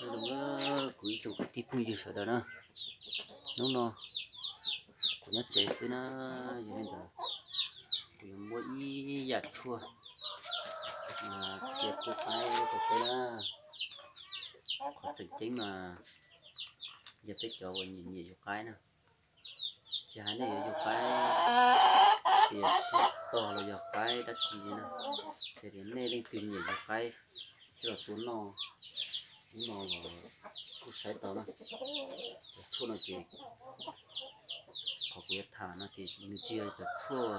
Nyob zoo kuv ib tsoom kwv tij phooj ywg sawv daws na, hnub no kuv nyob tsev xwb na, yog li ntawd kuv yuav muab ib yam tshuaj mas qhia pub qaib rau peb na. Qhov tseem ceeb mas yog peb cov uas nyiam nyiam yug qaib na, tsis hais nej yuav yug qaib tias sib tog los yog qaib dab tsi li na, yog tias nej leej twg nyiam yug qaib coj los tua noj, hnub no los kuj saib tau na. Cov tshuaj no ces, qhov kuv yuav tham no ces nws tsis yog cov tshuaj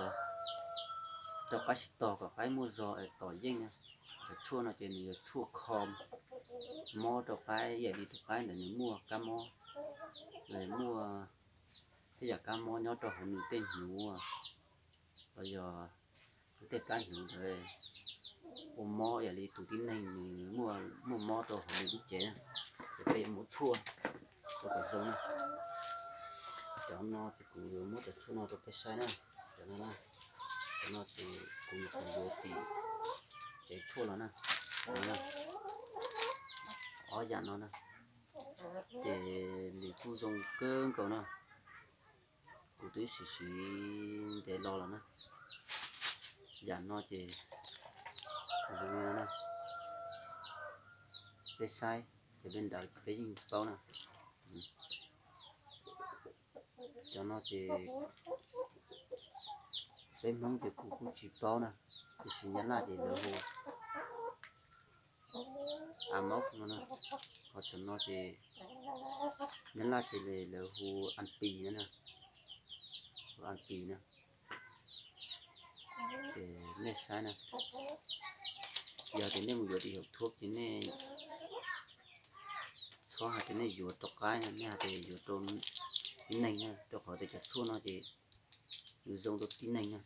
rau qaib sib tog kom qaib muaj zog es tom yeej na. Cov tshuaj no ces nws yog tshuaj kho mob rau qaib, ib yam li tus qaib ntawd nws muaj kab mob, muaj tej yam kab mob nyob rau hauv nws tej hnyuv los yog tej plab hnyuv ntawd ua mob, ib yam li tus tib neeg nws muaj mob rau hauv nws lub cev na, ces peb yuav muab tshuaj rau kom zoo na. Cov no ces kuv yuav muab cov tshuaj no rau peb saib na. Cov no na, cov no ces kuv nyuam qhuav yuav tim tsev tshuaj los na. Ob yam no na, ces nws kuj zoo kawg nkaus na. Kuv twb siv siv ntev los lawm na. Yam no ces zoo li no na, peb saib ces peb ntawd ces peb yeej paub na. Cov no ces peb Hmoob ces kuv kuj tsis paub na, tiam sis Nyab Laj ces lawv hu a mauj no na. Ho cov no ces Nyab Laj ces lawv hu anpis no na, hu anpis na. Ces nej saib na, yog tias nej mus yuav tim YouTube ces nej txhob hais tias nej yuav rau qaib na, nej hais tias yuav rau tib neeg na, rau qhov tias cov tshuaj no ces nws zoo rau tib neeg na.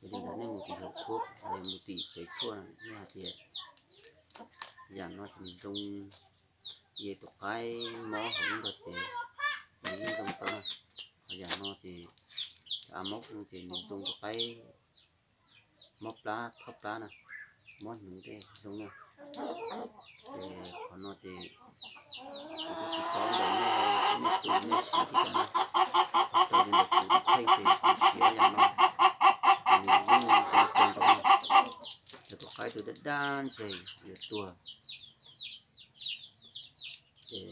Yog li ntawd nej mus tim YouTube los yog mus tim tsev tshuaj na, nej hais tias yam no ces nws zoo, ib tus qaib mob hauv lub nrog cev, nws yeej zoo tau na. Ho yam no ces cov a mauj no ces nws zoo rau qaib mob plab thoj plab na, mob hnyuv tej zoo na. Ces qhov no ces kuv kuj tsis paub ntawm nej, nej tus nej siv li cas na. Raws li ntawm kuv tus kheej ces kuv siv ob yam no, nws yeej zoo kawg nkaus na. Cov tus qaib tus daj daj ntseg yuav tuag, ces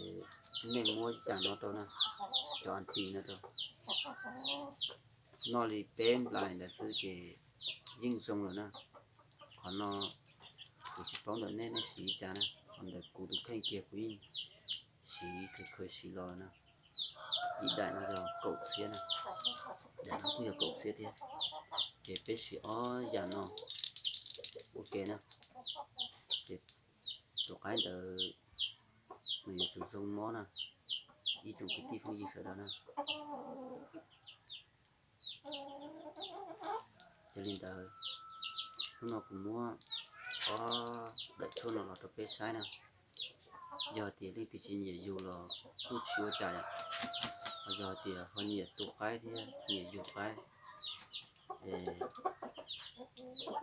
nej muab yam no rau na, cov anpis no rau, noj li peb nplais ntawd xwb ces yeej zoo lawm na. Qhov no kuv tsis paub ntawm nej, nej siv li cas na, qhov ntawm kuv tus kheej kiag kuv yeej siv khaws khaws siv los lawm na. Ib daim no yog kaum txhiab na, daim no kuj yog kaum txhiab thiab. Ces peb siv ob yam no ua ke na, ces tus qaib ntawd nws yuav tsum zoo mob na, ib tsoom kwv tij phooj ywg sawv daws na. Yog li ntawd, hnub no kuv muab ob daim tshuaj no los rau peb saib na. Yog tias leej twg tsis nyiam yug los kuj tsis ua cas yom, yog tias ho nyiam tua qaib thiab nyiam yug qaib,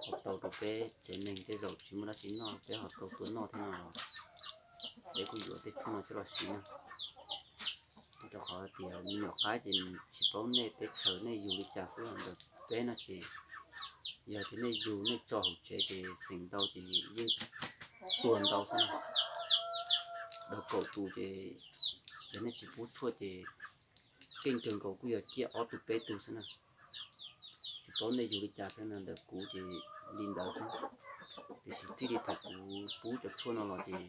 ho tau rau peb tsev neeg tej zaum tsis muaj dab tsi noj, peb ho tau tua noj thiab no los peb kuj yuav tej tshuaj no coj los siv na. Rau qhov tias me nyuam qaib ces tsis paub nej teb chaws nej yug li cas xwb, ho ntawm peb no ces yog tias nej yug nej tso hauv tsev ces xeem ntau ces yeej tuag ntau xwb na. Dhau kaum tus ces yog nej tsis pub tshuaj ces keej kawg nkaus kuj yog ciaj ob tug peb tug xwb na. Tsis paub nej yug li cas thiab no, ntawm kuv ces li ntawd xwb. Tiam sis txij li thaum kuv pub cov tshuaj no los ces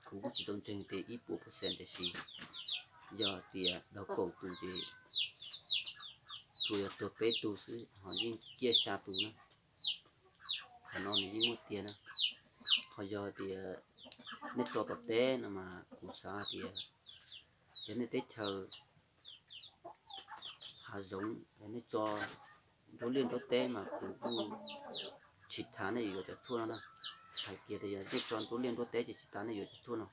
kuv kuj tsis tau ntseeg tias ib puas percent, tiam sis yog tias dhau kaum tus ces tsuas yog tuag peb tug xwb ho yeej ciaj xya tus na. Qhov no nws yeej muaj tiag na. Ho yog tias nej tso tom teb no mas kuv xav hais tias cov nej teb chaws hav zoov nej tso nruab liaj nruab teb mas kuv kuj tsis tas nej yuav cov tshuaj no na. Hais kiag tias yog nej tso nruab liaj nruab teb ces tsis tas nej yuav cov tshuaj no.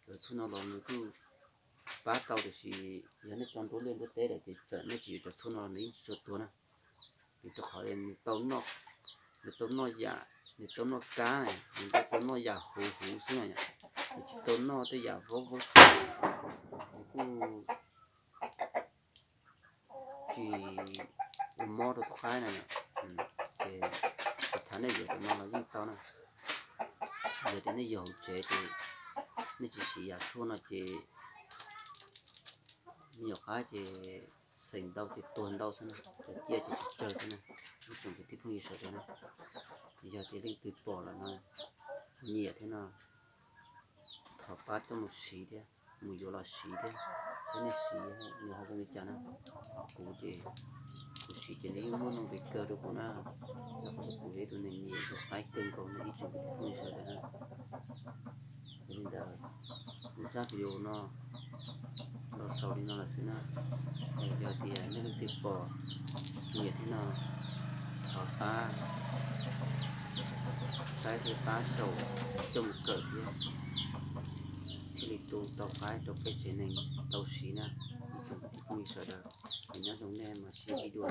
Cov tshuaj no los nws kuj pab tau, tiam sis yog nej tso nruab liaj nruab teb lawm ces txawm nej tsis yuav cov tshuaj no los nws yeej tsis tshua tuag na. Vim rau qhov nws tau noj, nws tau noj yam, nws tau noj kab, nws tau noj yam huv huv xwb no yom. Nws tsis tau noj tej yam vaub vaub tsuab, nws kuj tsis ua mob rau tus qaib na. Ces kuv tham nej yuav cov no los yeej tau na. Yog tias nej yog hauv tsev ces nej tsis siv yam tshuaj no ces me nyuam qaib ces xeem ntau ces tuag ntau xwb na, cov ciaj ces tsawg tsawg xwb na. Ib tsoom kwv tij phooj ywg sawv daws na, yog tias leej twg pom lawm no, nyiam thiab no, thov pab coj mus siv thiab, mus yuav los siv thiab. Thiab nej siv nws ho zoo li cas na? Ho kuv ces kuv siv ces nws yeej muaj nuj nqis kawg rau kuv na. Yog kuv yog ib tug neeg nyiam tus qaib kawg nkaus na ib tsoom kwv tij phooj ywg sawv daws na. Yog li ntawd, kuv zaj video no los xaus li no lawm xwb na. Yog tias nej leej twg pom nyiam thiab no, thov pab saib thiab pab sau coj mus kawm thiab, thiaj li tu tau qaib rau peb tsev neeg tau siv na. Ib tsoom kwv tij phooj ywg sawv daws, nyob zoo nej mas sib ntsib dua.